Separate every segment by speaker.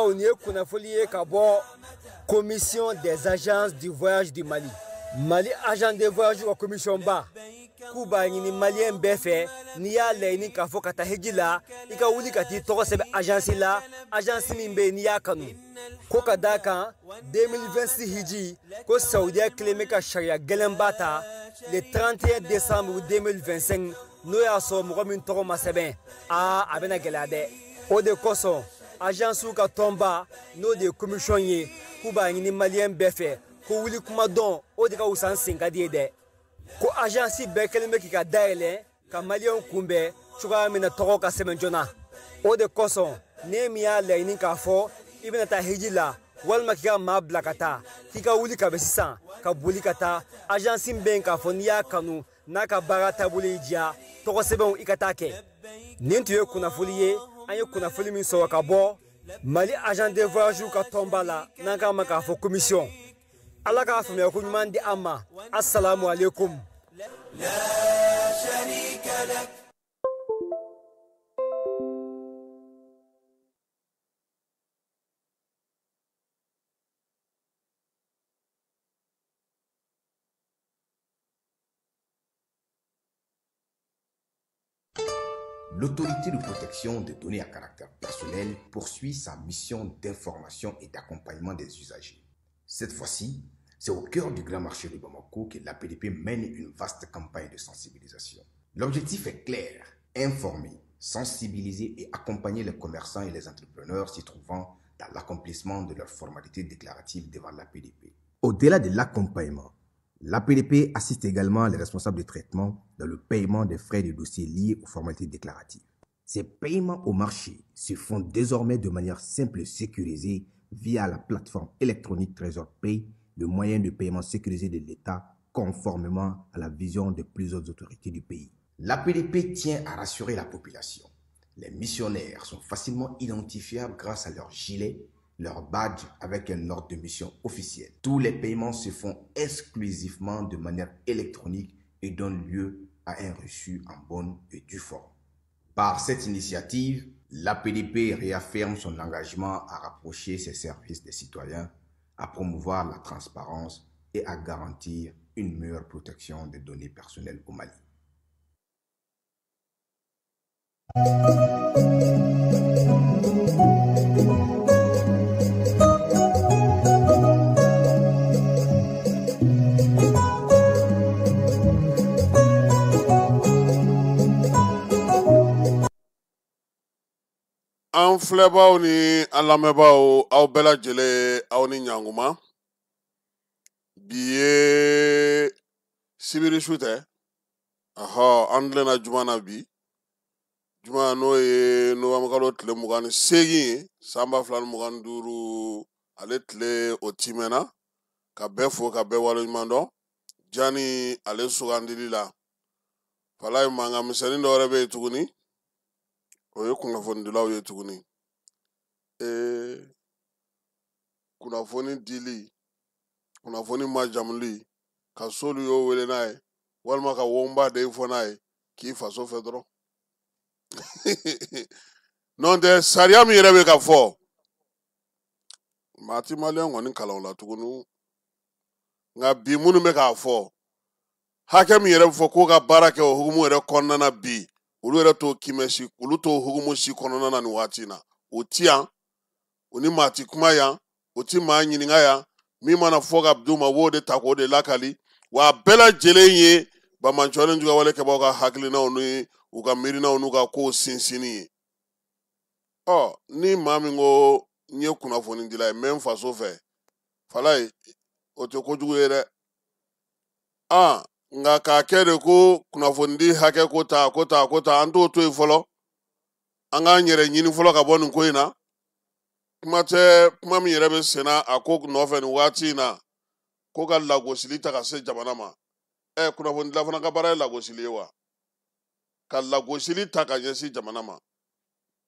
Speaker 1: Balimaw, nin ye kunnafoli ye ka bɔ Commission des agences du voyage du Mali. Mali agent de voyage ka commission ba k'u b'a ɲini maliyɛn bɛɛ fɛ, n'i y'a laɲini k'a fɔ ka taa hiji la, i ka wuli ka t'i tɔgɔ sɛbɛn agence la, agence min bɛ yen n'i y'a kanu. Ko ka d'a kan 2026 hiji ko Saudiya kelen bɛ ka sariya gɛlɛnba ta le 31 décembre 2025, n'o y'a sɔrɔ mɔgɔ min tɔgɔ ma sɛbɛn, aa a bɛna gɛlɛya dɛ. O de kosɔn agencew ka tɔnba, n'o de ye commission ye, k'u b'a ɲini maliyɛn bɛɛ fɛ ko wuli kuma dɔn, o de ka wusa n sen ka di ye dɛ. Ko agence bɛɛ kɛlen bɛ k'i ka dayɛlɛ ka maliyɛnw kunbɛn cogoya min na tɔgɔ ka sɛbɛn joona. O de kosɔn ne min y'a laɲini k'a fɔ i bɛna taa hiji la walima k'i ka maa bila ka taa, k'i ka wuli ka bɛ sisan ka boli ka taa agence min bɛ yen k'a fɔ n'i y'a kanu n'a ka baara taabolo y'i diya, tɔgɔ sɛbɛnw i ka taa kɛ. Nin tun ye kunnafoli ye, an ye kunnafoli min sɔrɔ ka bɔ Mali agent de voyage ka tɔnba la, n'an k'a ma k'a fɔ commission. Ala k'a faamuya ko ɲuman di an ma. Assalamu alaikum.
Speaker 2: L'autorité de protection des données à caractère personnel poursuit sa mission d'information et d'accompagnement des usagers. Cette fois-ci, c'est au cœur du grand marché de Bamako que l'APDP mène une vaste campagne de sensibilisation. L'objectif est clair, informer, sensibiliser et accompagner les commerçants et les entrepreneurs s'y trouvant dans l'accomplissement de leurs formalités déclaratives devant l'APDP. Au-delà de l'accompagnement, l'APDP assiste également les responsables de traitement dans le paiement des frais de dossier liés aux formalités déclaratives. Ces paiements au marché se font désormais de manière simple et sécurisée via la plateforme électronique Trésor Pay, le moyen de paiement sécurisé de l'État conformément à la vision de plusieurs autorités du pays. L'APDP tient à rassurer la population. Les missionnaires sont facilement identifiables grâce à leur gilet, leur badge avec un ordre de mission officiel. Tous les paiements se font exclusivement de manière électronique et donnent lieu à un reçu en bonne et due forme. Par cette initiative, l'APDP réaffirme son engagement à rapprocher ses services des citoyens, à promouvoir la transparence et à garantir une meilleure protection des données personnelles au Mali.
Speaker 3: An filɛbaw ni an lamɛnbaaw, aw bɛɛ lajɛlen, aw ni ɲankuma. Bi ye sibiri su tɛ, ahɔ, an tilenna juma na bi. Juma n'o ye nowanburukalo tile 28 ye, san 2025, ale tile o timɛna. Ka bɛɛ fo ka bɛɛ waleɲuman dɔn jani ale sugandili la. Falaye, mankan misɛnnin dɔ wɛrɛ bɛ yen tuguni, o ye kunnafonidilaw ye tuguni. Kunnafoni dili, kunnafoni majamuli, ka solu y'o wele n'a ye, walima ka wonba den fɔ n'a ye k'i faso fɛ dɔrɔn. N'o tɛ, sariya min yɛrɛ bɛ ka fɔ, maa ti maliyɛn kɔni kalan o la tuguni. Nka bi minnu bɛ k'a fɔ, hakɛ min yɛrɛ bɛ fɔ k'o ka baara kɛ o hukumu yɛrɛ kɔnɔna na bi, olu yɛrɛ t'o kimɛ si, olu t'o hukumu si kɔnɔna na nin waati in na. O ti yan, u ni maa ti kuma yan, u ti maa ɲininka yan. Min mana fɔ ka d'u ma, u b'o de ta k'o de lakali. Wa a bɛɛ lajɛlen ye banbaanciwale jugawale kɛbagaw ka hakilinaw ni u ka miirinaw n'u ka kow sinsinni ye. Ni maa min ko n ye kunnafonidila ye, n bɛ n faso fɛ, Falaye, o tɛ kojugu ye dɛ. Nka k'a kɛ de ko kunnafonidi hakɛ ko ta, ko ta, ko ta, an t'o to yen fɔlɔ. An k'an yɛrɛ ɲini fɔlɔ ka bɔ nin ko in na. Kuma tɛ kuma min yɛrɛ bɛ senna a ko nɔfɛ nin waati in na, ko ka lagosili ta ka se jamana ma. Kunnafonidila fana ka baara ye lagosili ye wa? Ka lagosili ta ka ɲɛsin jamana ma.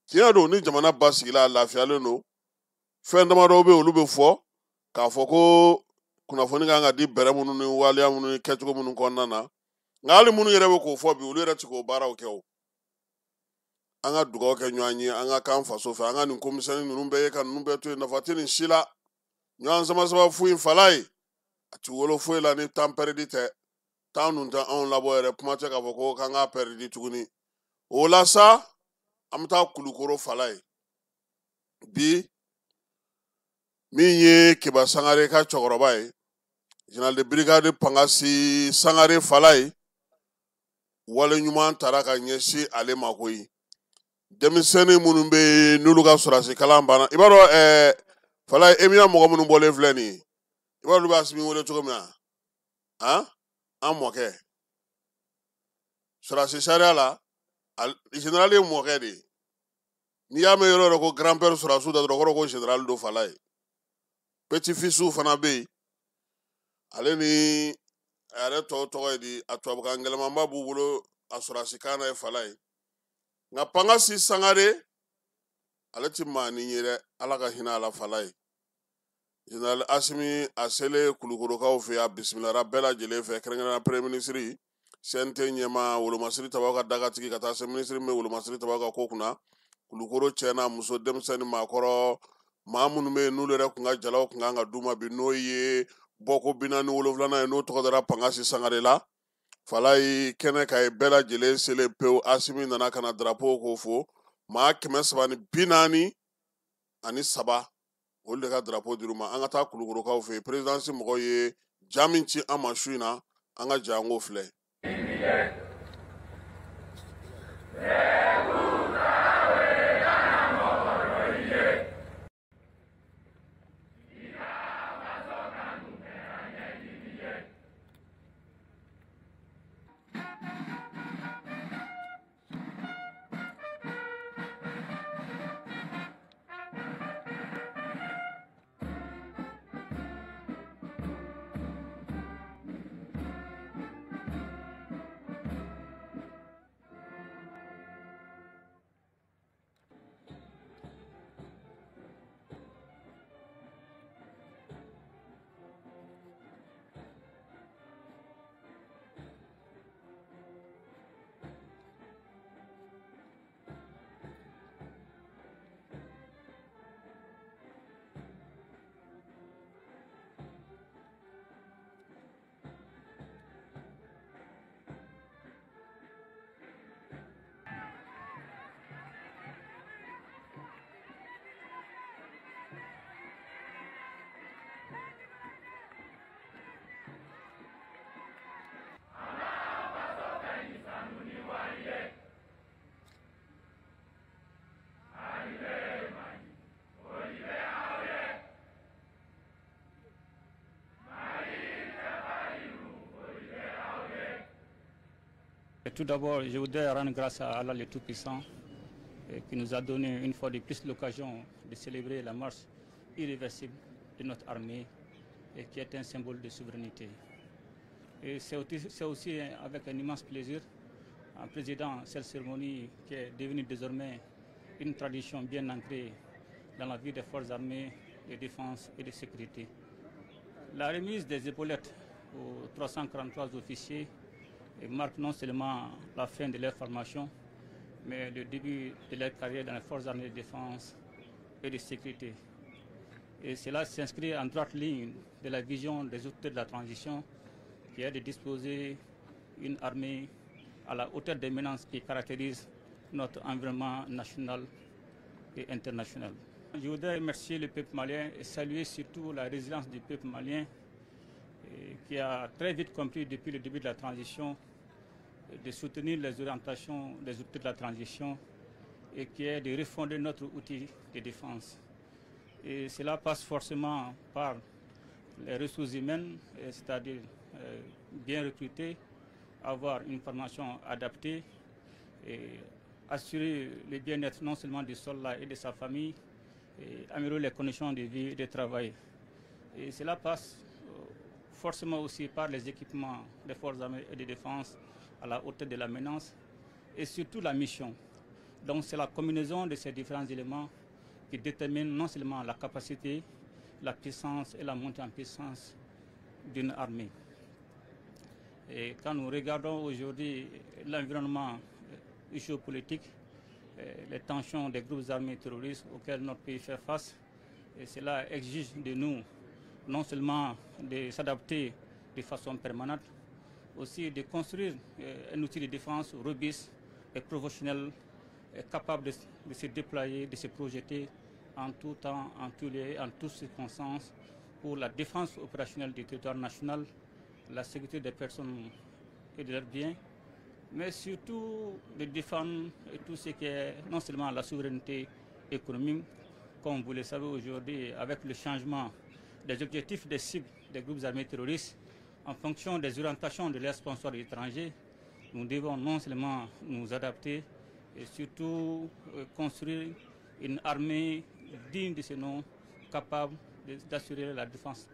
Speaker 3: Tiɲɛ don, ni jamana basigila, a lafiyalen don, fɛn damadɔw bɛ yen, olu bɛ fɔ k'a fɔ ko kunnafoni kan ka di bɛrɛ minnu ni waleya minnu ni kɛcogo minnu kɔnɔna na. Nka hali minnu yɛrɛ bɛ k'o fɔ bi, olu yɛrɛ ti k'o baaraw kɛ o. An ka dugawu kɛ ɲɔgɔn ye, an ka k'an faso fɛ, an ka nin komisɛnnin ninnu bɛɛ ye ka ninnu bɛɛ to yen, nafa tɛ nin si la. Ɲɔgɔn sama sama foyi in fala ye, a ti wolo foyi la ni temps perdu tɛ. Temps dun tɛ anw labɔ yɛrɛ, kuma tɛ k'a fɔ ko k'an k'a perdu tuguni. O la sa, an bɛ taa Kulukoro fala ye. Bi min ye Keba Sangare ka cɛkɔrɔba ye, général de brigade Pangasi Sangare fala ye, wale ɲuman taara ka ɲɛsin ale ma koyi. Denmisɛnnin minnu bɛ yen n'olu ka sɔrɔdasi kalan banna, i b'a dɔn fala ye, EMIA mɔgɔ minnu bɔlen filɛ nin ye, i b'a dɔn olu b'a Asimi wele cogo min na, han, an mɔkɛ. Sɔrɔdasi sariya la, général ye mɔkɛ de ye. N'i y'a mɛn yɔrɔ o yɔrɔ ko grand père sɔrɔdasiw da dɔrɔn, o kɔrɔ ko général don fala ye. Petit fils fana bɛ yen, ale ni a yɛrɛ tɔw tɔgɔ ye di, a tubabukan gɛlɛmanba b'u bolo a sɔrɔdasi kan na ye fala ye. Nka Pangasi Sangare, ale ti maanin ye dɛ, Ala ka hinɛ a la fala ye. Général Asimi a selen Kulukorokaw fɛ yen, a bisimilara bɛɛ lajɛlen fɛ, kɛrɛnkɛrɛnnenya premier ministre, CNT ɲɛmaa, wolomasiri tabaw ka dagatigi, ka taa se ministre min bɛ wolomasiri tabaw ka ko kunna. Kulukoro cɛ n'a muso, denmisɛnnin, maakɔrɔ, maa minnu bɛ yen n'olu yɛrɛ kun ka jalaw kun kan ka d'u ma bi, n'o ye bɔko 47nan ye, n'o tɔgɔ dara Pangasi Sangare la. Fala ye kɛnɛ ka ye bɛɛ lajɛlen selen pewu. Asimi nana ka na drapeau ko fo maa 343, olu de ka drapeau dir'u ma. An ka taa Kulukorokaw fɛ yen, présidence mɔgɔw ye ja min ci an ma su in na, an ka ja an k'o filɛ.
Speaker 4: Tout d'abord, je voudrais rendre grâce à Allah le Tout-Puissant qui nous a donné une fois de plus l'occasion de célébrer la marche irréversible de notre armée et qui est un symbole de souveraineté. Et c'est aussi avec un immense plaisir en présidant cette cérémonie qui est devenue désormais une tradition bien ancrée dans la vie des forces armées, de défense et de sécurité. La remise des épaulettes aux 343 officiers marque non seulement la fin de leur formation, mais le début de leur carrière dans les forces armées de défense et de sécurité. Et cela s'inscrit en droite ligne de la vision des auteurs de la transition, qui est de disposer une armée à la hauteur des menaces qui caractérisent notre environnement national et international. Je voudrais remercier le peuple malien et saluer surtout la résilience du peuple malien qui a très vite compris depuis le début de la transition de soutenir les orientations des outils de la transition et qui est de refonder notre outil de défense. Et cela passe forcément par les ressources humaines, c'est-à-dire bien recruter, avoir une formation adaptée et assurer le bien-être non seulement du soldat et de sa famille, et améliorer les conditions de vie et de travail. Et cela passe forcément aussi par les équipements des forces armées et de défense à la hauteur de la menace et surtout la mission. Donc c'est la combinaison de ces différents éléments qui détermine non seulement la capacité, la puissance et la montée en puissance d'une armée. Et quand nous regardons aujourd'hui l'environnement géopolitique, les tensions des groupes armés terroristes auxquels notre pays fait face. Et cela exige de nous non seulement de s'adapter de façon permanente, aussi de construire un outil de défense robuste et professionnel, capable de se déployer, de se projeter en tout temps, en tous lieux, en toutes circonstances, pour la défense opérationnelle du territoire national, la sécurité des personnes et de leurs biens, mais surtout de défendre tout ce qui est non seulement la souveraineté économique, comme vous le savez aujourd'hui, avec le changement des objectifs des cibles des groupes armés terroristes, en fonction des orientations de leurs sponsors étrangers, nous devons non seulement nous adapter et surtout construire une armée digne de ce nom, capable d'assurer la défense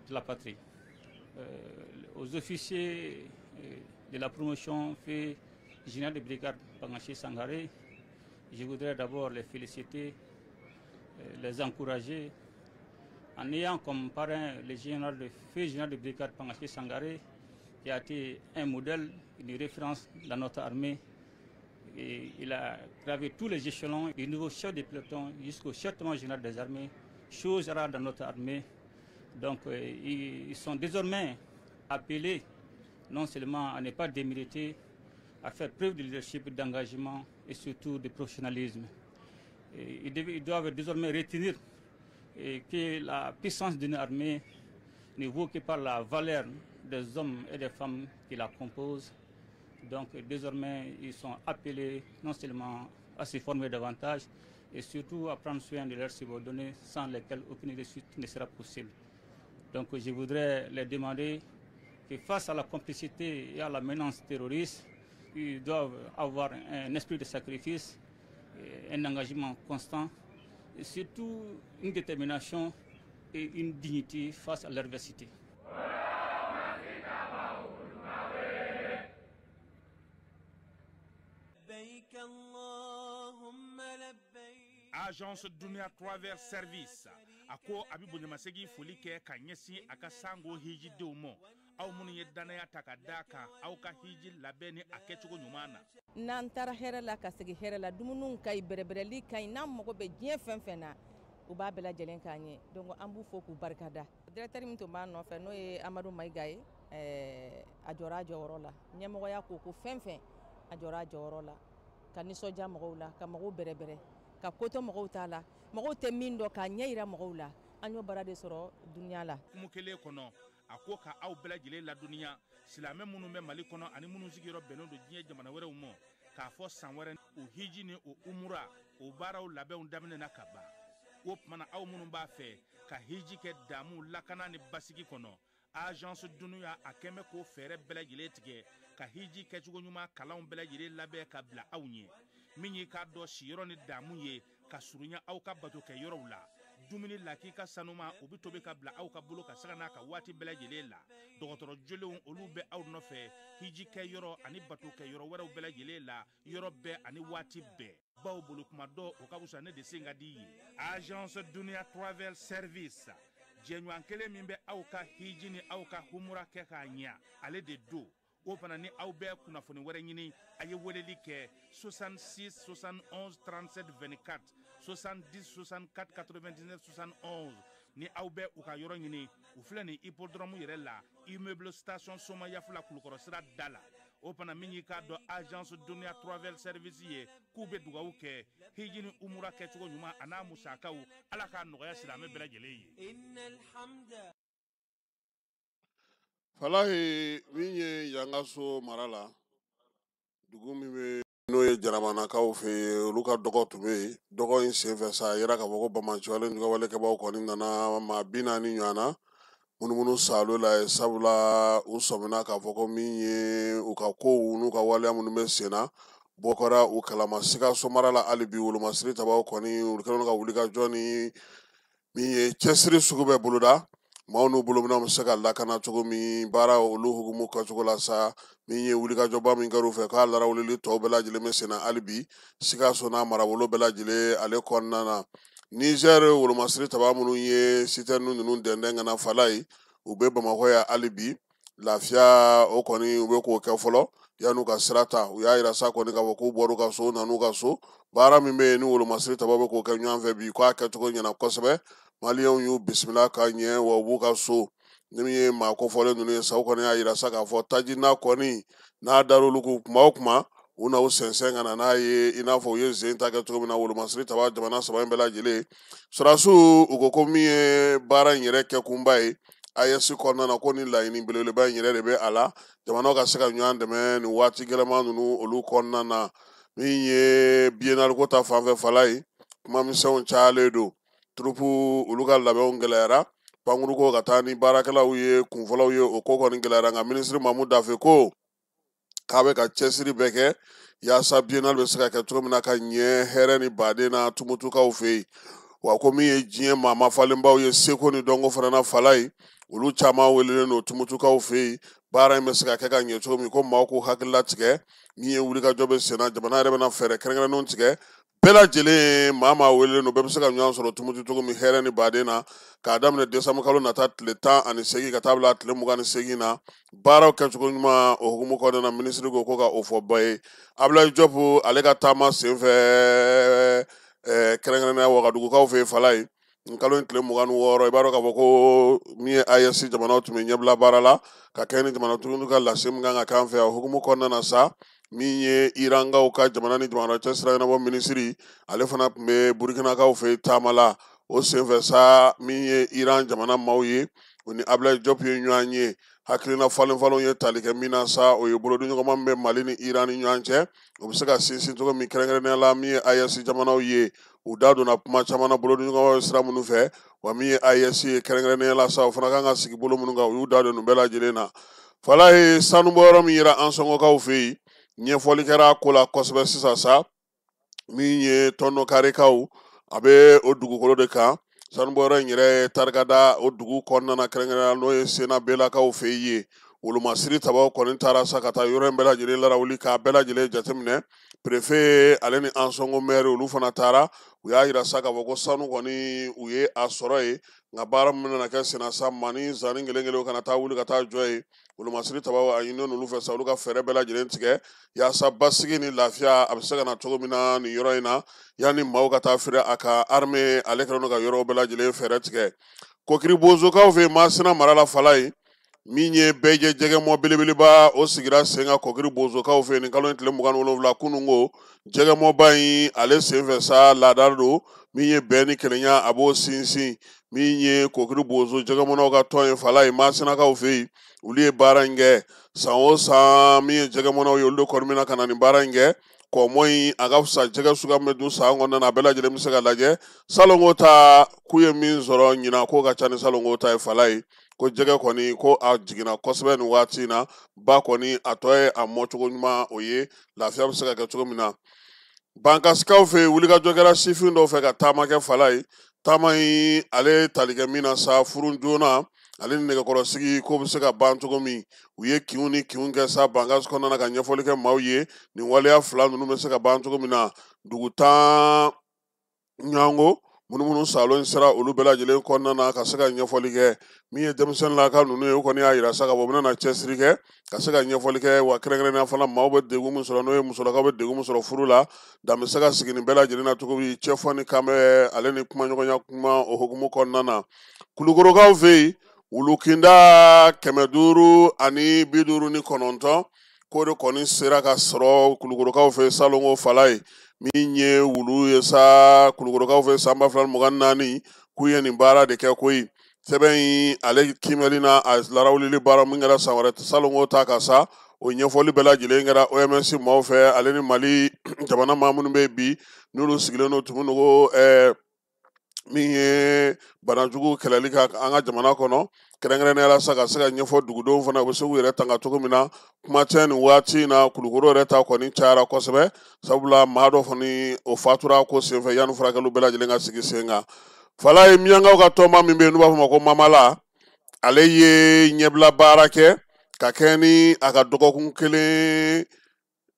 Speaker 4: de la patrie. Aux officiers de la promotion fait général de brigade Pangaché Sangaré, je voudrais d'abord les féliciter, les encourager, en ayant comme parrain le général de feu général de brigade Pangaché Sangaré, qui a été un modèle, une référence dans notre armée. Et il a gravé tous les échelons, du niveau chef de peloton jusqu'au chef général des armées, chose rare dans notre armée. Donc ils sont désormais appelés non seulement à ne pas démériter, à faire preuve de leadership, d'engagement et surtout de professionnalisme. Et ils doivent désormais retenir que la puissance d'une armée ne vaut que par la valeur des hommes et des femmes qui la composent. Donc désormais, ils sont appelés non seulement à se former davantage et surtout à prendre soin de leurs subordonnés sans lesquels aucune réussite ne sera possible. Donc je voudrais les demander que face à la complicité et à la menace terroriste, ils doivent avoir un esprit de sacrifice, un engagement constant et surtout une détermination et une dignité face à l'adversité.
Speaker 5: Agence Dunia Travel Service a ko a bɛ bonyamasegin foli kɛ ka ɲɛsin a ka sango hijidenw ma, aw minnu ye danaya ta ka d'a kan aw ka hiji labɛn ni a kɛcogo ɲuman na.
Speaker 6: N'an taara hɛrɛ la ka segin hɛrɛ la, dumuniw ka ɲi, bɛrɛbɛrɛli ka ɲi, n'an mago bɛ diɲɛ fɛn fɛn na, u b'a bɛɛ lajɛlen k'an ye. Donc an b'u fo k'u barikada. Directeur min tun b'an nɔfɛ n'o ye Amadu Mayiga ye, a jɔra a jɔyɔrɔ la. Ɲɛmɔgɔya ko ko fɛn fɛn, a jɔra a jɔyɔrɔ la, ka nisɔndiya mɔgɔw la, ka mɔgɔw bɛrɛbɛrɛ, ka kotɔ mɔgɔw t'a la, mɔgɔw tɛ min dɔn k'a ɲɛ yira mɔgɔw la. An y'o baara de sɔrɔ dunuya la.
Speaker 5: Kumu kelen kɔnɔ, a ko ka aw bɛɛ lajɛlen ladɔnniya, silamɛ minnu bɛ Mali kɔnɔ ani minnu sigiyɔrɔ bɛnnen don diɲɛ jamana wɛrɛw ma, k'a fɔ san wɛrɛ o hiji ni o umura o baaraw labɛnw daminɛna ka ban. O tuma na aw minnu b'a fɛ ka hiji kɛ damu lakana ni basigi kɔnɔ, Agence Dunia a kɛn bɛ k'o fɛɛrɛ bɛɛ lajɛlen tigɛ ka hiji kɛcogo ɲuman kalanw bɛɛ lajɛlen labɛn ka bila aw ɲɛ. Min y'i k'a dɔn siyɔrɔ ni damu ye ka surunya aw ka bato kɛ yɔrɔw la, dumuni lakika sanuma o bɛ tobi ka bila aw ka bolo ka sanga n'a ka waati bɛɛ lajɛlen la. Dɔgɔtɔrɔ jolenw olu bɛ aw nɔfɛ hiji kɛ yɔrɔ ani bato kɛ yɔrɔ wɛrɛw bɛɛ lajɛlen la, yɔrɔ bɛɛ ani waati bɛɛ. Baw bolo kuma dɔ o ka fisa ne de sen ka di ye. Agence Dunia Travel Service, jɛɲɔgɔn kelen min bɛ aw ka hiji ni aw ka humura kɛ k'a ɲɛ, ale de don. O fana ni aw bɛ kunnafoni wɛrɛ ɲini, a ye weleli kɛ 66 71 37 24, 70 64 99 71. Ni aw bɛ u ka yɔrɔ ɲini, u filɛ nin hippodrome yɛrɛ la, immeuble station Somayafula Kulukɔrɔ sira da la. O fana min y'i k'a dɔn Agence Dunia Travel Service ye, k'u bɛ dugawu kɛ hiji ni umura kɛcogo ɲuman a n'a musakaw, Ala k'a nɔgɔya silamɛ bɛɛ lajɛlen ye.
Speaker 3: Falahi, min ye Yangaso mara la, dugu min bɛ n'o ye Jaramanakaw fɛ yen, olu ka dɔgɔ tun bɛ yen. Dɔgɔ in senfɛ sa, a yira k'a fɔ ko banbaanciwale ni walekɛbaaw kɔni nana maa 40 ɲɔgɔn na munumunu salo la yen, sabula u sɔmina k'a fɔ ko min ye u ka kow n'u ka waleya minnu bɛ sen na bɔ kɛra u kalama. Sikaso mara la hali bi, wolomasiri tabaw kɔni olu kɛlen don ka wuli ka jɔ ni min ye cɛsiri sugu bɛɛ boloda, maaw n'u bolominɛnw bɛ se ka lakana cogo min, baara olu hukumu kɛcogo la sa, min ye wulikajɔba min kɛra u fɛ k'a larawulili tɔw bɛɛ lajɛlen bɛ sen na hali bi Sikaso n'a marabolo bɛɛ lajɛlen ale kɔnɔna na. Niger wolomasiri taba minnu ye sitɛrinu ninnu dɛndɛn ka na Falayi, u bɛ Bamakɔ yan hali bi. Lafiya o kɔni u bɛ k'o kɛ fɔlɔ yan'u ka sira ta. U y'a yira sa kɔni k'a fɔ k'u bɔr'u ka so, u nan'u ka so. Baara min bɛ yen ni wolomasiri tabaw bɛ k'o kɛ ɲɔgɔn fɛ bi, k'a kɛcogo ɲɛna kosɛbɛ. Maliyɛnw y'u bisimila ka ɲɛ, wa u b'u ka so. Ni min ye maa kofɔlen ninnu ye sa, u kɔni y'a yira sa k'a fɔ taji na kɔni n'a dar'olu kun kuma o kuma, u na u sɛnsɛn ka na n'a ye, i n'a fɔ u ye zen ta kɛ cogo min na. Wolomasiri taba jamana saba in bɛɛ lajɛlen sɔrɔdasiw, u ko ko min ye baara in yɛrɛ kɛkunba ye AES kɔnɔna na, ko ni laɲini belebeleba in yɛrɛ de bɛ a la, jamanaw ka se ka ɲɔgɔn dɛmɛ nin waati gɛlɛman ninnu olu kɔnɔna na. Min ye biennale ko ta fanfɛ fala ye, kuma misɛnw cayalen don. Turupu olu ka labɛnw gɛlɛyara, pankuruko ka taa ni baarakɛlaw ye kunfɔlɔw ye, o ko kɔni gɛlɛyara. Nka minisiri Mamu Dafe ko k'a bɛ ka cɛsiri bɛɛ kɛ yaasa biennale bɛ se ka kɛ cogo min na ka ɲɛ hɛrɛ ni baden na Tumutukaw fɛ yen. Wa ko min ye diɲɛ maa mafalenbaw ye seko ni dɔnko fana na fala ye, olu caman welelen don Tumutukaw fɛ yen. Baara in bɛ se ka kɛ ka ɲɛ cogo min, ko maaw k'u hakili latigɛ. Min ye wulikajɔ bɛ senna, jamana yɛrɛ bɛna fɛɛrɛ kɛrɛnkɛrɛnnenw tigɛ bɛɛ lajɛlen. Maa welelen don, bɛɛ bɛ se ka ɲɔgɔn sɔrɔ Tumutu cogo min hɛrɛ ni baden na, k'a daminɛ desanburu kalo nata tile 18 ka taa bila tile 28 na. Baaraw kɛcogo ɲuman o hukumu kɔnɔna na, minisiri ko ko ka o fɔ bɛɛ ye. Abulayi Jɔpu ale ka taama senfɛ, kɛrɛnkɛrɛnnenya Wagadugukaw fɛ yen fala ye, nin kalo in tile 26, i b'a dɔn k'a fɔ ko min ye AES jamanaw tun bɛ ɲɛbila baara la ka kɛ ni jamanakuntigiw ka lase min kan ka k'an fɛ yan. O hukumu kɔnɔna na sa, min ye Irankaw ka jamana ni jamana cɛ sira ɲɛnabɔ minisiri, ale fana tun bɛ Burukinakaw fɛ yen taama la. O senfɛ sa, min ye Iran jamana maaw ye, o ni Abulayi Jɔpu ye ɲɔgɔn ye. Hakilina falen falenw ye tali kɛ min na sa, o ye bolodiɲɔgɔnma min bɛ Mali ni Iran ni ɲɔgɔn cɛ, o bɛ se ka sinsin cogo min, kɛrɛnkɛrɛnnenya la min ye AES jamanaw ye. U da donna kuma caman na bolodiɲɔgɔnma bɛ sira minnu fɛ, wa min ye AES ye kɛrɛnkɛrɛnnenya la sa, o fana kan ka sigi bolo minnu kan, u y'u da don nin bɛɛ lajɛlen na. Fala ye sanubɔyɔrɔ min yera Ansɔngɔkaw fɛ yen, ɲɛfɔli kɛra a ko la kosɛbɛ sisan sa. Min ye tɔnɔkarikaw, a bɛ o dugukolo de kan. Sanubɔyɔrɔ in yɛrɛ tarikada o dugu kɔnɔna na, kɛrɛnkɛrɛnnenya n'o ye Sena Belakaw fɛ yen. Wolomasiri tabaw kɔni taara sa ka taa yɔrɔ in bɛɛ lajɛlen larawuli k'a bɛɛ lajɛlen jateminɛ. Perefe ale ni Ansɔngo mɛri, olu fana taara. U y'a yira sa k'a fɔ ko sanu kɔni u ye a sɔrɔ yen, nka baara min nana kɛ senna sa, mani zanni kelen kelen kana taa wuli ka taa jɔ yen. Wolomasiri tabaw a ɲininen olu fɛ sa, olu ka fɛɛrɛ bɛɛ lajɛlen tigɛ yaasa basigi ni lafiya a bɛ se ka na cogo min na nin yɔrɔ in na, yanni maaw ka taa feere a ka armée ale kɛlen don ka yɔrɔw bɛɛ lajɛlen fɛɛrɛ tigɛ. Kokiri Bozokaw fɛ yen, Masina mara la fala ye, min ye bɛɛjɛ jɛgɛmɔ belebeleba, o sigira sen kan Kɔkiri Bozokaw fɛ yen nin kalo in tile 27 kununko. Jɛgɛmɔba in ale senfɛ sa, laada don min ye bɛn ni kelenya a b'o sinsin. Min ye Kɔkiri Bozo jɛgɛmɔnaw ka tɔn ye fala ye, Masinakaw fɛ yen, olu ye baara in kɛ san o san. Min ye jɛgɛmɔnaw ye, olu de kɔni bɛna ka na nin baara in kɛ. Kɔmɔ in a ka fisa jɛgɛ suguya min bɛ dun san kɔnɔna na, a bɛɛ lajɛlen bɛ se ka lajɛ. Salongo ta k'u ye min sɔrɔ ɲinan, k'o ka ca ni salongo ta ye fala ye. Ko jɛgɛ kɔni ko a jiginna kosɛbɛ nin waati in na, ba kɔni a tɔ ye a mɔcogo ɲuman, o ye lafiya bɛ se ka kɛ cogo min na. Bankasikaw fɛ yen, wulikajɔ kɛra sifin dɔw fɛ ka taama kɛ fala ye. Taama in ale tali kɛ min na sa, furu joona ale ni nɛgɛkɔrɔsigi ko bɛ se ka ban cogo min. U ye kinw ni kinw kɛ sa Bankasi kɔnɔna na ka ɲɛfɔli kɛ maaw ye nin waleya fila ninnu bɛ se ka ban cogo min na. Dugu tan ɲɔgɔnko munumunu salo in sera olu bɛɛ lajɛlen kɔnɔna na ka se ka ɲɛfɔli kɛ. Min ye denmisɛnninlaka ninnu ye, u kɔni y'a yira sa ka bɔ u bɛna cɛsiri kɛ ka se ka ɲɛfɔli kɛ, wa kɛrɛnkɛrɛnnenya fana maaw bɛ degun min sɔrɔ, n'o ye musolakaw bɛ degun min sɔrɔ furu la, dan bɛ se ka sigi nin bɛɛ lajɛlen na cogo min, cɛfɔ ni kanbɛn ale ni kumaɲɔgɔnya kuma o hukumu kɔnɔna na. Kulukorokaw fɛ yen, wulukinda 559 k'o de kɔni sera ka sɔrɔ Kulukorokaw fɛ salongo fala ye. Min ye wulu ye sa Kulukorokaw fɛ san 2024, k'u ye nin baara de kɛ koyi. Sɛbɛn in ale kiimɛli na a larawulili baara min kɛra san wɛrɛ salongo ta kan sa, o ɲɛfɔli bɛɛ lajɛlen kɛra OMS maaw fɛ, ale ni Mali jamana maa minnu bɛ bi n'olu sigilen don Tumunugu min ye banajugu kɛlɛli kan an ka jamana kɔnɔ, kɛrɛnkɛrɛnnenya la sa ka se ka ɲɛfɔ dugudenw fana u bɛ se k'u yɛrɛ tanga cogo min na. Kuma tɛ nin waati in na, Kulukoro yɛrɛ ta kɔni cayara kosɛbɛ, sabula maa dɔ kɔni o fatura ko senfɛ yanni furakɛliw bɛɛ lajɛlen ka sigi sen kan. Fala ye miyankaw ka tɔnba min bɛ yen n'u b'a fɔ ma ko Mamala, ale ye ɲɛbila baara kɛ ka kɛ ni a ka dɔgɔkun kelen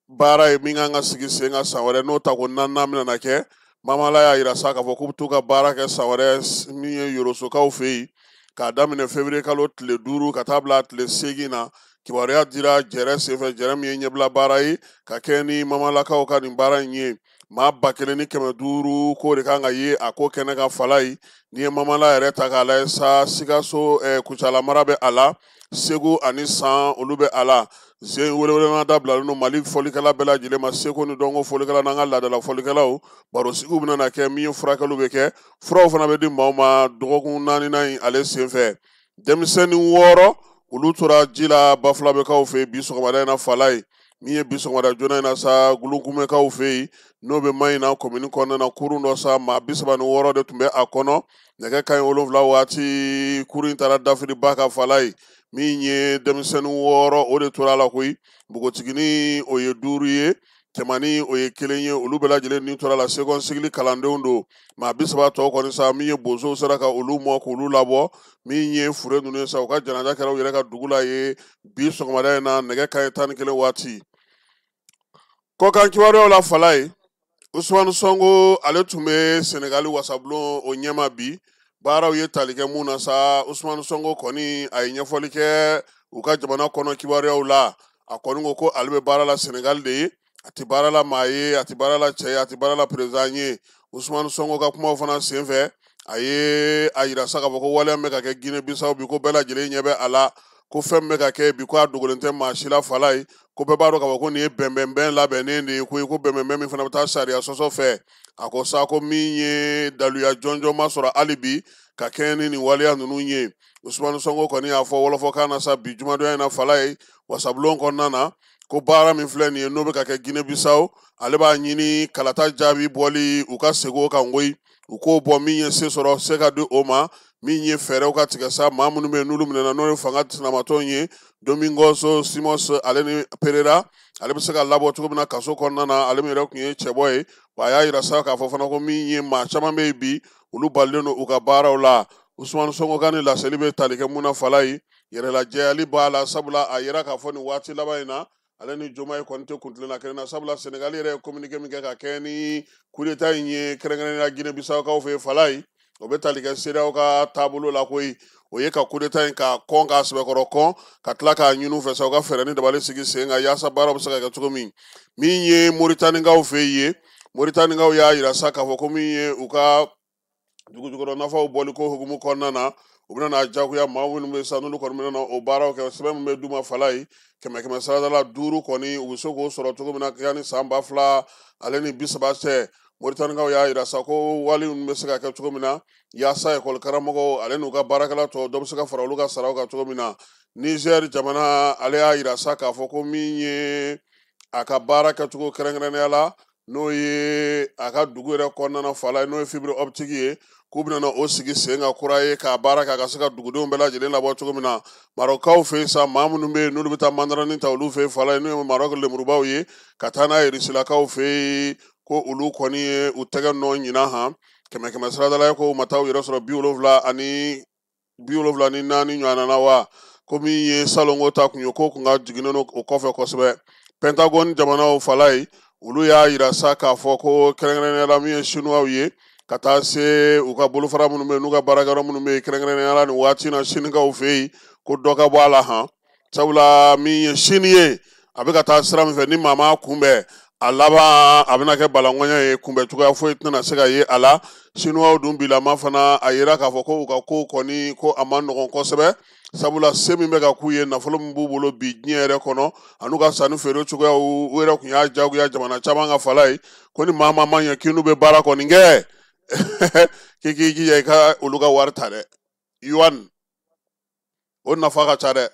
Speaker 3: baara ye min kan ka sigi sen kan san wɛrɛ, n'o ta ko naaninan bɛna na kɛ. Mamala y'a yira sa k'a fɔ k'u bɛ t'u ka baara kɛ san wɛrɛ min ye Yorosokaw fɛ yen. K'a daminɛ février kalo tile 5 ka taa bila tile 8 na. Kibaruya dira jɛrɛ senfɛ, jɛrɛ min ye ɲɛbila baara ye ka kɛ ni mamalakaw ka nin baara in ye. Maa 1500 k'o de kan ka ye a ko kɛnɛ kan Falayi. N'i ye mamala yɛrɛ ta k'a lajɛ sa, Sikaso, Kucala mara bɛ a la, Segu ani San olu bɛ a la. Zen welewelema dabilalen don Mali fɔlikɛla bɛɛ lajɛlen ma, seko ni dɔnko fɔlikɛla n'an ka laadala fɔlikɛlaw. Barosigiw bɛna na kɛ, min ye furakɛliw bɛ kɛ, furaw fana bɛ di maaw ma dɔgɔkun 4nan in ale senfɛ. Denmisɛnnin 6 olu tora ji la Bafulabɛkaw fɛ yen bi sɔgɔmada in na Falayi. Min ye bi sɔgɔmada joona in na sa, Gulunkumɛkaw fɛ yen, n'o bɛ Mayina komini kɔnɔna na, kurun dɔ sa, maa 36 de tun bɛ a kɔnɔ. Nɛgɛ kanɲɛ 7 waati, kurun in taara dafiri ba kan Falayi. Min ye denmisɛnnin 6 o de tora a la koyi. Npogotiginin o ye 5 ye, cɛmannin o ye 1 ye, olu bɛɛ lajɛlen ni tora la. Seconde cycle kalandenw don. Maa 30 tɔw kɔni sa, min ye bozow sera ka olu mɔ k'olu labɔ. Min ye fure ninnu ye sa, u ka janaja kɛra u yɛrɛ ka dugu la ye bi sɔgɔmada in na nɛgɛ kanɲɛ 11 waati. Kɔkan kibaruyaw la Falayi, Usumani Sɔnko ale tun bɛ Senegali wasabulon o ɲɛma bi. Baaraw ye tali kɛ mun na sa, Usumani Sɔnko kɔni a ye ɲɛfɔli kɛ u ka jamana kɔnɔ kibaruyaw la. A kɔni ko ko ale bɛ baara la Senegali de ye, a tɛ baara la maa ye, a tɛ baara la cɛ ye, a tɛ baara la président ye. Usumani Sɔnko ka kumaw fana senfɛ, a ye a yira sa k'a fɔ ko waleya min bɛ ka kɛ Guinée Bissau bi, ko bɛɛ lajɛlen ɲɛ bɛ a la, ko fɛn min bɛ ka kɛ bi, ko a dogolen tɛ maa si la Falayi, ko bɛɛ b'a dɔn k'a fɔ ko nin ye bɛnbɛnbɛn labɛnnen de ye koyi, ko bɛnbɛnbɛn min fana bɛ taa sariya sɔsɔ fɛ. A ko sa ko min ye daluya jɔnjɔn ma sɔrɔ hali bi ka kɛɲɛ ni nin waleya ninnu ye. Usumani Sɔnko kɔni y'a fɔ wɔlɔfɔkan na sa bi jumadonya in na Falayi wasabulon kɔnɔna na, ko baara min filɛ nin ye n'o bɛ ka kɛ Guinée Bissau, ale b'a ɲini kalata jaabi bɔli u ka segin o kan koyi, u k'o bɔ. Min ye se sɔrɔ, se ka di o ma, min ye fɛɛrɛw ka tigɛ sa, maa minnu bɛ yen n'olu minɛna, n'o ye fanga sinamatɔnw ye, Domingos Simões ale ni Pereira, ale bɛ se ka labɔ cogo min na kaso kɔnɔna na, ale min yɛrɛ tun ye cɛbɔ ye. Wa a y'a yira sa k'a fɔ fana ko min ye maa caman bɛ yen bi, olu balilen don u ka baaraw la. Usumani Sɔnko ka nin laseli bɛ tali kɛ mun na Falayi, yɛrɛlajɛyali b'a la, sabula a yira k'a fɔ nin waati laban in na, ale ni Jomayi kɔni tɛ kuntilenna kelen na, sabula Senegali yɛrɛ ye communiqué min kɛ ka kɛ ni coup d'état in ye kɛrɛnkɛrɛnnenya Guinée Bissau-kaw fɛ yen Falayi, o bɛ tali kɛ CEDEAO ka taabolo la koyi. O ye ka coup d'état in ka kɔn k'a sɛbɛkɔrɔ kɔn, ka tila k'a ɲini u fɛ sa u ka fɛɛrɛ ni dabali sigi sen kan yaasa baaraw bɛ se ka kɛ cogo min. Min ye Moritanikaw fɛ yen, Moritanikaw y'a yira sa k'a fɔ ko min ye u ka dugujukɔrɔ nafaw bɔli ko hukumu kɔnɔna na, u bɛna n'a jagoya maa minnu bɛ sa n'olu kɔni bɛna na o baaraw kɛ. Sɛbɛn min bɛ d'u ma Falayi, kɛmɛ kɛmɛ sarada la 5 kɔni u bɛ se k'o sɔrɔ cogo min na yanni san 2030 cɛ. Moritanikaw y'a yira sa ko wali ninnu bɛ se ka kɛ cogo min na yaasa ekɔli karamɔgɔw ale n'u ka baarakɛla tɔw dɔ bɛ se ka fara olu ka saraw kan cogo min na. Niger jamana ale y'a yira sa k'a fɔ ko min ye a ka baara kɛcogo kɛrɛnkɛrɛnnenya la, n'o ye a ka dugu yɛrɛ kɔnɔna na Falayi, n'o ye fibre optique ye, k'u bɛna na o sigi sen kan kura ye k'a baara kɛ a ka se ka dugudenw bɛɛ lajɛlen labɔ cogo min na. Marɔkaw fɛ yen sa, maa minnu bɛ yen n'olu bɛ taa mandarani ta olu fɛ yen Falayi, n'o ye Marɔk lemurubaw ye, ka taa n'a ye Rusilakaw fɛ yen, ko olu kɔni ye u tɛgɛ nɔ ɲinan han. Kɛmɛ kɛmɛ sarada la ko u ma taa u yɛrɛ sɔrɔ 74 ɲɔgɔnna na wa. Ko min ye salongo ta kun ye, ko kun ka jiginnen don o kɔfɛ kosɛbɛ. Pentagone jamanaw Falayi, olu y'a yira sa k'a fɔ ko kɛrɛnkɛrɛnnenya la min ye Chinois ye, ka taa se u ka bolofara minnu bɛ yen n'u ka baarakɛyɔrɔ minnu bɛ yen, kɛrɛnkɛrɛnnenya la nin waati in na Sinikaw fɛ yen, ko dɔ ka bɔ a la han. Sabula min ye Sini ye, a bɛ ka taa sira min fɛ, ni maa m'a kunbɛn, a laban a bɛna kɛ balankɔɲɛ ye, kunbɛn cogoya foyi tɛna se ka ye a la. Sinuwaw dun bilama fana a yira k'a fɔ ko u ka ko kɔni ko a ma nɔgɔn kosɛbɛ, sabula se min bɛ ka k'u ye, nafolo min b'u bolo bi diɲɛ yɛrɛ kɔnɔ, an'u ka sanni feere cogoyaw, u yɛrɛ tun y'a jagoya jamana caman ka fala ye ko ni maa maa ma ɲɛ k'i n'u bɛ baara kɔni kɛ, k'i k'i jija i ka olu ka wari ta dɛ, yuan o nafa ka ca dɛ,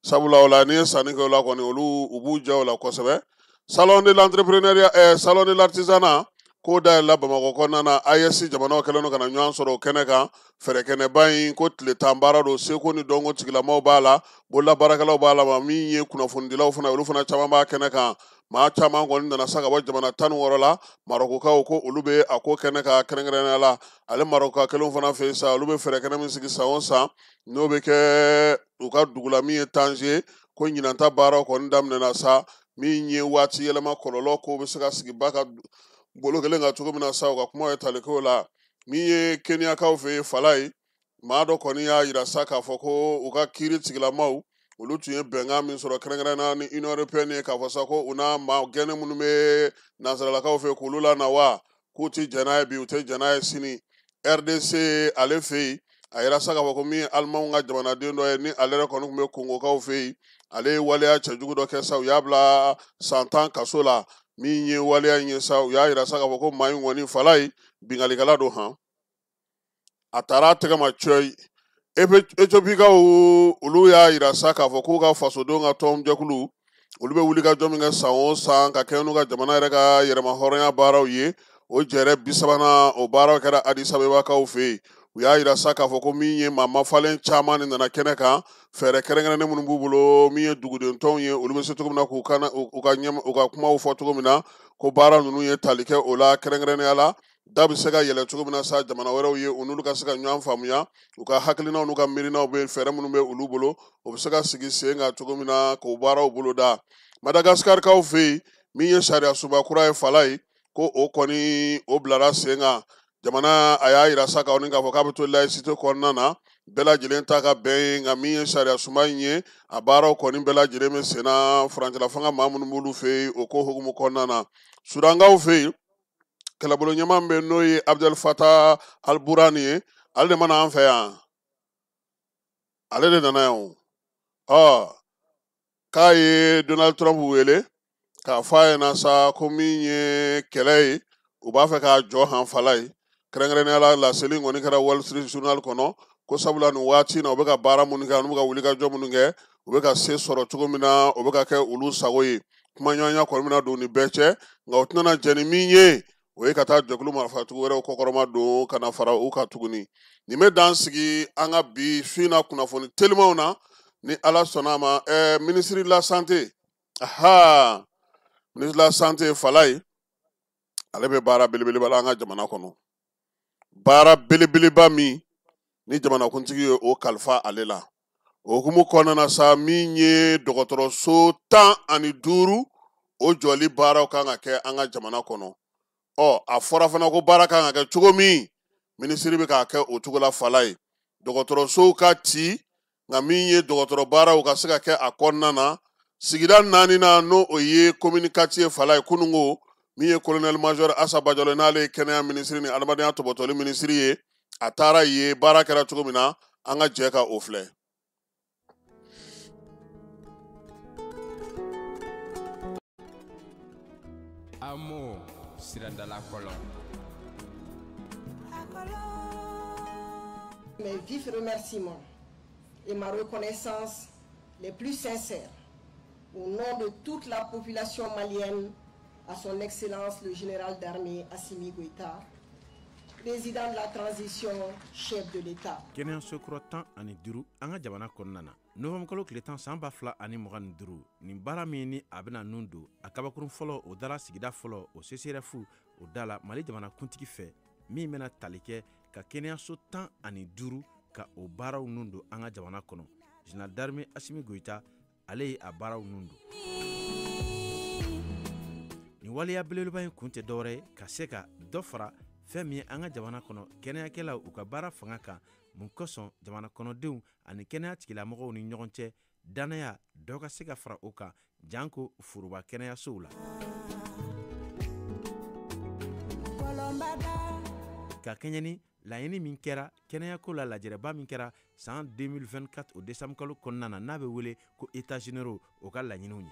Speaker 3: sabula o la n'i ye sanni kɛ o la kɔni, olu u b'u jɛ o la kosɛbɛ. Salon de l'entrepreneuriat, salon de l'artisanat ko dayɛlɛla Bamakɔ kɔnɔna na, AES jamanaw kɛlen don ka na ɲɔgɔn sɔrɔ o kɛnɛ kan. Fɛɛrɛkɛnɛba in ko tile 10 baara don, seko ni dɔnko tigilamaw b'a la, bololabaarakɛlaw b'a la, ma min ye kunnafonidilaw fana, olu fana caman b'a kɛnɛ kan. Maa caman kɔni nana sa ka bɔ jamana 16 la. Marɔkukaw ko olu bɛ a ko kɛnɛ kan kɛrɛnkɛrɛnnenya la. Ale Marɔkuka kelenw fana fɛ yen sa, olu bɛ fɛɛrɛkɛnɛ min sigi san o san, n'o bɛ kɛ u ka dugu la min ye Tanger, ko ɲinanta baaraw kɔni daminɛna sa. Min ye waati yɛlɛma kɔlɔlɔ ko bɛ se ka sigi ba ka bolo kelen kan cogo min na sa, u ka kuma ye tali k'o la. Min ye Keniyakaw fɛ yen Falayi, Maa dɔ kɔni y'a yira sa k'a fɔ ko u ka kiiri tigilamaw olu tun ye bɛnkan min sɔrɔ kɛrɛnkɛrɛnnenya ni Union européenne ye, k'a fɔ sa ko u n'a maa gɛnɛ minnu bɛ nansaralakaw fɛ k'olu la na wa, k'u tɛ jɛn n'a ye bi, u tɛ jɛn n'a ye sini. RDC ale fɛ yen, a yira sa k'a fɔ ko min ye Alimanw ka jamanaden dɔ ye, ni ale yɛrɛ kɔni tun bɛ Kongokaw fɛ yen, ale ye waleya cɛjugu dɔ kɛ sa, u y'a bila san 10 kaso la. Min ye waleya in ye sa, u y'a yira sa k'a fɔ ko maa in kɔni fala ye binkalikɛla don han, a taara a tɛgɛ ma cɔyi. Etiopikaw olu y'a yira sa k'a fɔ k'u ka fasodenw ka tɔnjɛkulu olu bɛ wuli ka jɔ min kɛ san o san ka kɛ n'u ka jamana yɛrɛ ka yɛrɛmahɔrɔnya baaraw ye, o jɛrɛ 30nan o baaraw kɛra Addis Abebakaw fɛ yen. U y'a yira sa k'a fɔ ko min ye maa mafalen caman de nana kɛnɛ kan, fɛɛrɛ kɛrɛnkɛrɛnnen minnu b'u bolo, min ye duguden tɔnw ye, olu bɛ se cogo min na k'u kana u ka ɲɛma u ka kumaw fɔ cogo min na, ko baara ninnu ye tali kɛ o la kɛrɛnkɛrɛnnenya la, da bɛ se ka yɛlɛ cogo min na sa jamana wɛrɛw ye, u n'olu ka se ka ɲɔgɔn faamuya, u ka hakilinaw n'u ka miirinaw bɛ fɛɛrɛ minnu bɛ olu bolo, o bɛ se ka sigi sen kan cogo min na k'o baaraw boloda. Madagaskarikaw fɛ yen, min ye sariya sunba kura ye fala ye, ko o kɔni o bilara sen kan. Jamana a y'a yira sa k'a fɔ k'a bɛ to laïcité kɔnɔna na, bɛɛ lajɛlen ta ka bɛn ye, nka min ye sariya sunba in ye, a baaraw kɔni bɛɛ lajɛlen bɛ sen na furancɛla fanga maa minnu b'olu fɛ yen, o ko hukumu kɔnɔna na. Sudankaw fɛ yen, kɛlɛbolo ɲɛmaa min bɛ n'o ye Abdel Fattah al-Burhan ye, ale de mana an fɛ yan, ale de nana yan o. Ɔ k'a ye Donald Trump wele k'a fɔ a ɲɛna sa ko min ye kɛlɛ ye, u b'a fɛ k'a jɔ han fala ye. Kɛrɛnkɛrɛnnenya la, laseli in kɔni kɛra Wall Street Journal kɔnɔ, ko sabula nin waati in na u bɛ ka baara minnu kɛ, n'u bɛ ka wulikajɔ minnu kɛ, u bɛ ka se sɔrɔ cogo min na, o bɛ ka kɛ olu sago ye. Kumaɲɔgɔnya kɔni bɛna don nin bɛɛ cɛ, nka u tɛna jɛn ni min ye, o ye ka taa jɛkulu marifatigiw wɛrɛw kɔkɔrɔma don ka na fara u kan tuguni. Nin bɛ dan sigi an ka bi su in na kunnafoni telimanw na, ni Ala sɔnna a ma. Ministre de la santé, aha, ministre de la santé Falaye, ale bɛ baara belebeleba la an ka jamana kɔnɔ, baara belebeleba min ni jamanakuntigi ye o kalifa ale la. O hukumu kɔnɔna na sa, min ye dɔgɔtɔrɔso 15 o jɔli baaraw kan ka kɛ an ka jamana kɔnɔ. Ɔ a fɔra fana ko baara kan ka kɛ cogo min, minisiri bɛ k'a kɛ o cogo la fala ye. Dɔgɔtɔrɔsow ka ci, nka min ye dɔgɔtɔrɔ baaraw ka se ka kɛ a kɔnɔna na. Sigida 4 na, n'o o ye commune 4 ye fala ye, kununko min ye colonel major Asa Bajalo, n'ale ye kɛnɛya minisiri ni adamadenya tɔbɔtɔli minisiri ye, a taara yen baara kɛra cogo min na, an ka jɛ ka o filɛ.
Speaker 7: Amo Sirandala Kɔlɔn.
Speaker 8: Mes vifs remerciements et ma reconnaissance les plus sincères au nom de toute la population malienne à son Excellence le général d'armée Assimi Goïta, président de la transition, chef de l'État.
Speaker 5: Kɛnɛyaso kura 15 an ka jamana kɔnɔna na, novembre kalo tile 10 san 2025, nin baara min ni a bɛna nun don a kabakurun fɔlɔ, o dara sigida fɔlɔ, o CCRF o da la Mali jamana kuntigi fɛ, min bɛna tali kɛ ka kɛnɛyaso 15 ka o baaraw nun don an ka jamana kɔnɔ. Général d'armée Assimi Goïta, ale ye a baaraw nun don. Nin waleya belebeleba in kun tɛ dɔwɛrɛ ye ka se ka dɔ fara fɛn min ye an ka jamana kɔnɔ kɛnɛyakɛlaw u ka baara fanga kan, mun kosɔn jamana kɔnɔdenw ani kɛnɛya tigilamɔgɔw ni ɲɔgɔn cɛ danaya dɔ ka se ka fara o kan, janko foroba kɛnɛyasow la. Ka kɛɲɛ ni laɲini min kɛra kɛnɛyako la, lajɛrɛba min kɛra san 2024 o décembre kalo kɔnɔna na, n'a bɛ wele ko états généraux, o ka laɲiniw ye.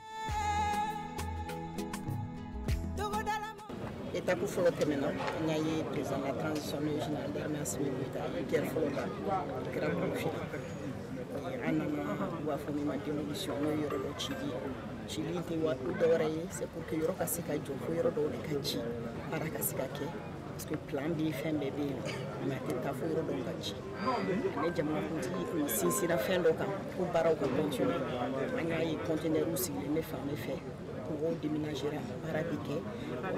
Speaker 8: Étape fɔlɔ tɛmɛna, an y'a ye président de la transition n'o ye général d'armée Assimi Goïta ye pierre fɔlɔ da, o kɛra Korofina. An nana, u b'a fɔ min ma démolition, n'o ye yɔrɔ dɔ cili ye. Cili in tɛ dɔwɛrɛ ye, c'est pour que yɔrɔ ka se ka jɔ, fo yɔrɔ dɔw de ka ci, baara ka se ka kɛ, parce que plan bɛ yen, fɛn bɛɛ bɛ yen nɔ, mais a tɛ taa fo yɔrɔ dɔw ka ci. Ani jamanakuntigi kun sinsinna fɛn dɔ kan ko baaraw ka continuer. An y'a ye conteneurs sigilen bɛ fan bɛɛ fɛ, mɔgɔw déménagera, baara bɛ kɛ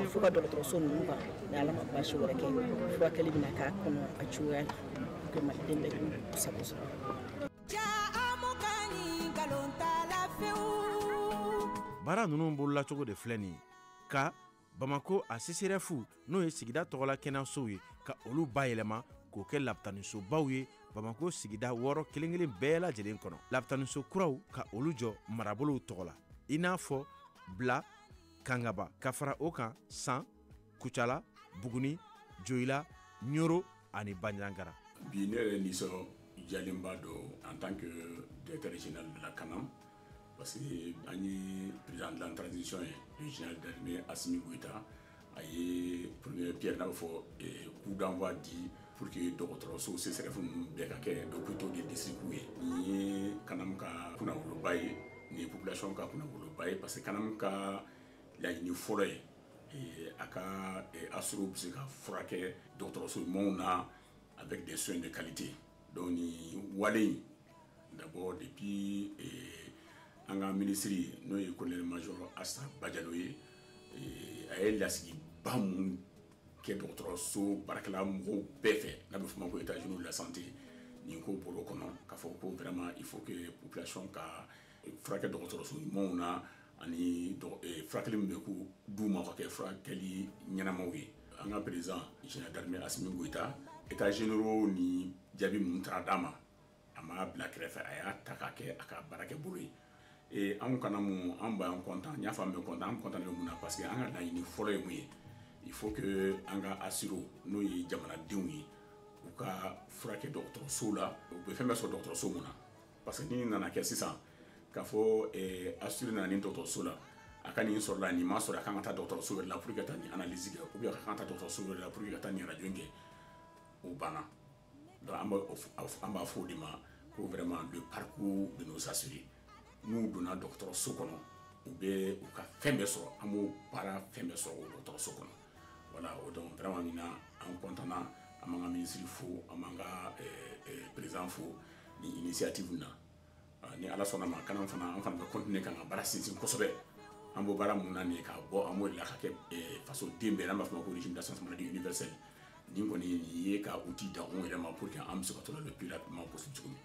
Speaker 8: fo ka dɔgɔtɔrɔso ninnu kan, ni Ala ma baasi wɛrɛ kɛ, furakɛli bɛna k'a kɔnɔ a cogoya la pour que maliden bɛɛ k'u sago sɔrɔ.
Speaker 5: Baara ninnu bolola cogo de filɛ nin ye, ka Bamako a CCRF, n'o ye sigida tɔgɔla kɛnɛyasow ye, ka olu bayɛlɛma k'o kɛ lapitanisobaw ye.
Speaker 9: Bamakɔ sigida 6 kelen-kelen bɛɛ lajɛlen kɔnɔ, lapitaniso kuraw ka olu jɔ marabolow tɔgɔ la, i n'a fɔ Bila, Kangaba, ka fara o kan San, Kucala, Buguni, Joyila, Ɲoro ani Banjagara.
Speaker 10: Bi ne yɛrɛ nisɔndiyalenba don en tant que directeur régional de la CANAM, parce que an ye président de la transition ye, le général d'armée Assimi Goïta, a ye première pierre n'a bɛ fɔ coup d'envoi di pour que dɔgɔtɔrɔso CSRéf ninnu bɛɛ ka kɛ hôpitaux de district ye. Nin ye CANAM ka kunnawoloba ye, nin ye population ka kunnawoloba ye, parce que CANAM ka laɲini fɔlɔ ye a ka assurés bɛ se ka furakɛ dɔgɔtɔrɔso ɲumanw na avec des soins de qualité. Donc nin wale in, d'abord depuis an ka ministre n'o ye colonel major Assa Badialo ye, a ye lasigiba mun kɛ dɔgɔtɔrɔso baarakɛla mɔgɔw bɛɛ fɛ, n'a bɛ f'o ma ko états généraux de la santé, nin ko bolo kɔnɔ k'a fɔ ko vraiment il faut que population ka furakɛ dɔgɔtɔrɔso ɲumanw na, ani furakɛli min bɛ k'u d'u ma ka kɛ furakɛli ɲɛnamaw ye. An ka président général d'armée Assimi Goïta, états généraux ni jaabi minnu taara d'a ma, a m'a bila kɛrɛfɛ, a y'a ta k'a kɛ a ka baarakɛ bolo ye. Et anw kana mun, an b'an content, n y'a fɔ an bɛ content, an content bɛ mun na, parce que an ka laɲini fɔlɔ ye mun ye, il faut que an ka assurés n'o ye jamanadenw ye, u ka furakɛ dɔgɔtɔrɔso la, u bɛ fɛn bɛɛ sɔrɔ dɔgɔtɔrɔso mun na. Parce que ni nana kɛ sisan k'a fɔ assuré nana nin dɔgɔtɔrɔso la, a ka nin sɔrɔ la, nin ma sɔrɔ, a kan ka taa dɔgɔtɔrɔso wɛrɛ la pour que ka taa nin analyse kɛ, ou bien a kan ka taa dɔgɔtɔrɔso wɛrɛ la pour que ka taa nin radio kɛ, o banna. Donc an b'a fɔ o de ma ko vraiment le parcours de nos assurés. N'u donna dɔgɔtɔrɔso kɔnɔ, u bɛ u ka fɛn bɛɛ sɔrɔ, an b'o baara fɛn bɛɛ sɔrɔ o dɔgɔtɔrɔso kɔnɔ. Voilà, o donc vraiment nin na an content na, an b'an ka ministre fo, an b'an ka président fo nin initiative na. Ni Ala sɔnna ma, CANAM fana, an fana bɛ continuer k'an ka baara sinsin kosɛbɛ. An b'o baara mun na nin ye, ka bɔ an b'o de la ka kɛ fasoden bɛɛ, n'an b'a fɔ o ma ko régime d'assurance maladie universelle. Nin kɔni nin ye ka outil d'anw yɛrɛ ma pour que an bɛ se ka to la le plus rapidement possible cogo min.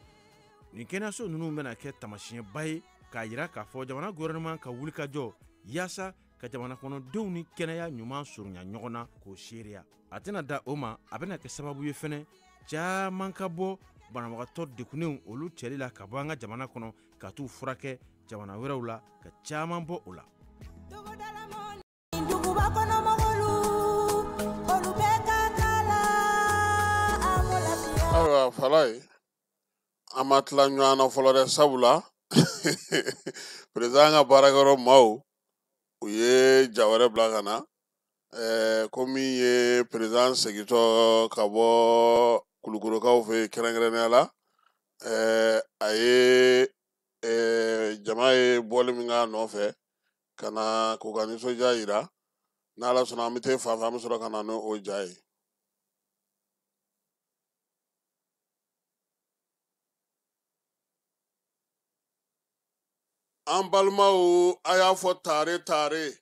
Speaker 9: Nin kɛnɛyaso ninnu bɛna kɛ taamasiyɛnba ye k'a jira k'a fɔ jamana gouvernement ka wulikajɔ yaasa ka jamana kɔnɔdenw ni kɛnɛya ɲuman surunya ɲɔgɔn na k'o seereya. A tɛna da o ma, a bɛna kɛ sababu ye fɛnɛ caman ka bɔ banabagatɔ degunnenw olu cɛli la ka bɔ an ka jamana kɔnɔ ka t'u furakɛ jamana wɛrɛw la, ka caman bɔ o la.
Speaker 3: Ayiwa Falaye, an ma tila ɲɔgɔn na fɔlɔ dɛ, sabula président ka baarakɛyɔrɔ maaw u ye ja wɛrɛ bila ka na, ko min ye président segintɔ ka bɔ Kulukorokaw fɛ yen kɛrɛnkɛrɛnnenya la, a ye jama ye bɔli min k'a nɔfɛ ka na k'u ka nisɔndiya yira. N'Ala sɔnna an bɛ taa fan fɛ, an bɛ sɔrɔ ka na n'o ja ye. An balimaw, a y'a fɔ tare tare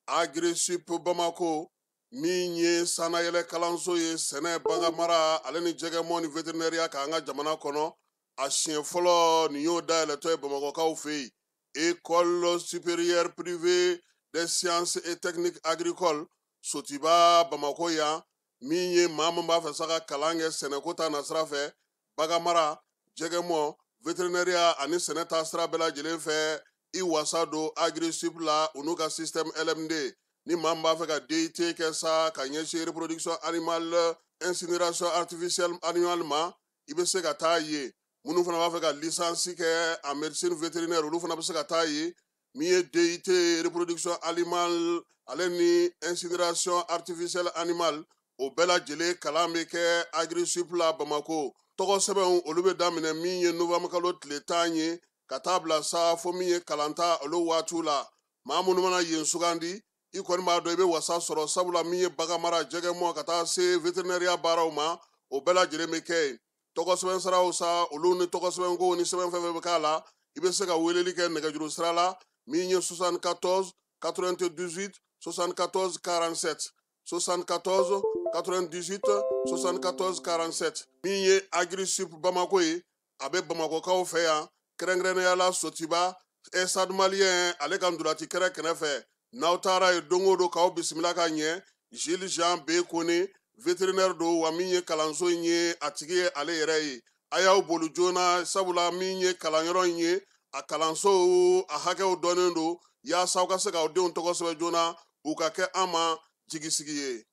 Speaker 3: Agri-Sup Bamako min ye sannayɛlɛ kalanso ye sɛnɛ, baganmara ale ni jɛgɛmɔ ni vétérinaire k'an ka jamana kɔnɔ, a siɲɛ fɔlɔ nin y'o dayɛlɛtɔ ye Bamakɔkaw fɛ yen. École supérieure privée des sciences et techniques agricoles Sotiba Bamako yan, min ye maa min b'a fɛ sa ka kalan kɛ sɛnɛko ta nasira fɛ, baganmara, jɛgɛmɔ, vétérinaire ani sɛnɛ ta sira bɛɛ lajɛlen fɛ, i wasa don Agri-Sup la u n'u ka système LMD. Ni maa min b'a fɛ ka DIT kɛ sa ka ɲɛsin reproduction animale, incinération artificielle animale ma, i bɛ se ka taa yen. Minnu fana b'a fɛ ka licence kɛ en médecine vétérinaire, olu fana bɛ se ka taa yen. Min ye DIT reproduction animale ale ni incinération artificielle animale, o bɛɛ lajɛlen kalan bɛ kɛ Agri-Sup la Bamako. Tɔgɔ sɛbɛnw olu bɛ daminɛ min ye novembre kalo tile 10 ye ka taa bila sa fo min ye kalanta olu waatiw la. Maa minnu mana yen sugandi, i kɔni b'a dɔn i bɛ wasa sɔrɔ, sabula min ye baganmara, jɛgɛmɔ ka taa se vétérinaire baaraw ma, o bɛɛ lajɛlen bɛ kɛ yen. Tɔgɔ sɛbɛn siraw sa, olu ni tɔgɔ sɛbɛnkow ni sɛbɛn fɛn fɛn bɛ k'a la, i bɛ se ka weleli kɛ nɛgɛjuru sira la min ye 74 98 74 47, 74 98 74 47. Min ye Agri-Sup Bamako ye, a bɛ Bamakɔkaw fɛ yan, kɛrɛnkɛrɛnnenya la Sotiba Stade Malien ale ka ntolaci kɛrɛ kɛrɛfɛ. N'aw taara yen don o don k'aw bisimila ka ɲɛ, Gilles Jean B Kone vétérinaire don, wa min ye kalanso in ye a tigi ye ale yɛrɛ ye. A y'aw boli joona, sabula min ye kalanyɔrɔ in ye, a kalansow a hakɛw dɔnnen don, yaasa aw ka se k'aw denw tɔgɔ sɛbɛn joona, u ka kɛ an ma jigisigi ye.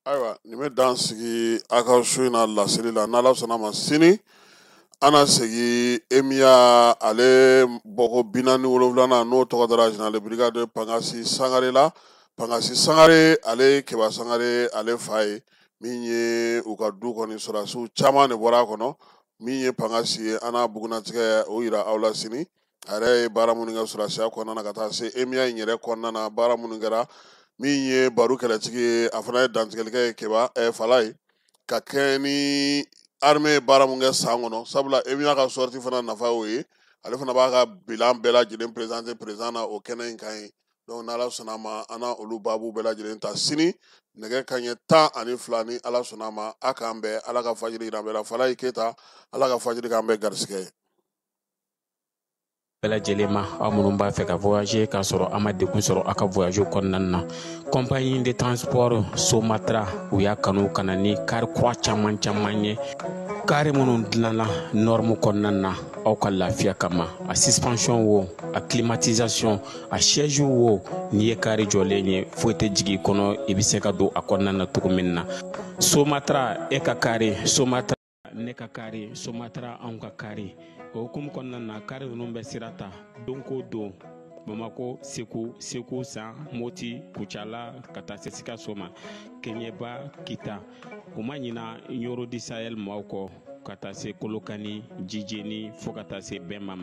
Speaker 3: Ayiwa, nin bɛ dan sigi a ka su in na laseli la. N'Ala sɔnna ma, sini an na segin EMIA ale bɔko 47nan, n'o tɔgɔ dara général brigade Pangasi Sangare la. Pangasi Sangare, ale Keba Sangare ale fa ye min ye, u ka du kɔni sɔrɔdasiw caman de bɔra a kɔnɔ. Min ye Pangasi ye, an n'a bugunnatigɛ o yira aw la sini, a yɛrɛ ye baara minnu kɛ sɔrɔdasiya kɔnɔna na, ka taa se EMIA in yɛrɛ kɔnɔna na, baara minnu kɛra. Min ye baro kɛlɛtigi ye, a fana ye dantigɛlikɛ ye Keba Fala ye, ka kɛɲɛ ni armée ye baara mun kɛ san kɔnɔ, sabula EMIA ka sortie fana nafa y'o ye. Ale fana b'a ka bilan bɛɛ lajɛlen présenter président na o kɛnɛ in kan ye. Donc n'Ala sɔnna a ma, an n'a olu baabu bɛɛ lajɛlen ta sini nɛgɛ kanɲɛ 12, ni Ala sɔnna a ma. A k'an bɛn, Ala ka fajiri yira an bɛɛ la. Falaye Keyita, Ala ka fajiri k'an bɛɛ garisigɛ ye.
Speaker 7: Bɛɛ lajɛlen ma, aw minnu b'a fɛ ka voyager k'a sɔrɔ a ma degun sɔrɔ aw ka voyage kɔnɔna na, compagnie de transport Somatra, u y'a kanu ka na ni car kura caman caman ye. Kari minnu dilanna norme kɔnɔna na aw ka lafiya kama, a suspension wo, a climatisation, a siège wo, n'i ye kari jɔlen ye, foyi tɛ jigin i kɔnɔ, i bɛ se ka don a kɔnɔna na cogo min na. Somatra e ka kari, Somatra ne ka kari, Somatra anw ka kari. O hukumu kɔnɔna na, kari ninnu bɛ sira ta don ko don Bamako, Segu, Segu San, Moti, Kucala, ka taa se Sikaso ma, Keɲeba, Kita. U ma ɲina Ɲoro du Sahel maaw kɔ, ka taa se Kolokani, Jijeni, fo ka taa se Bɛnba ma.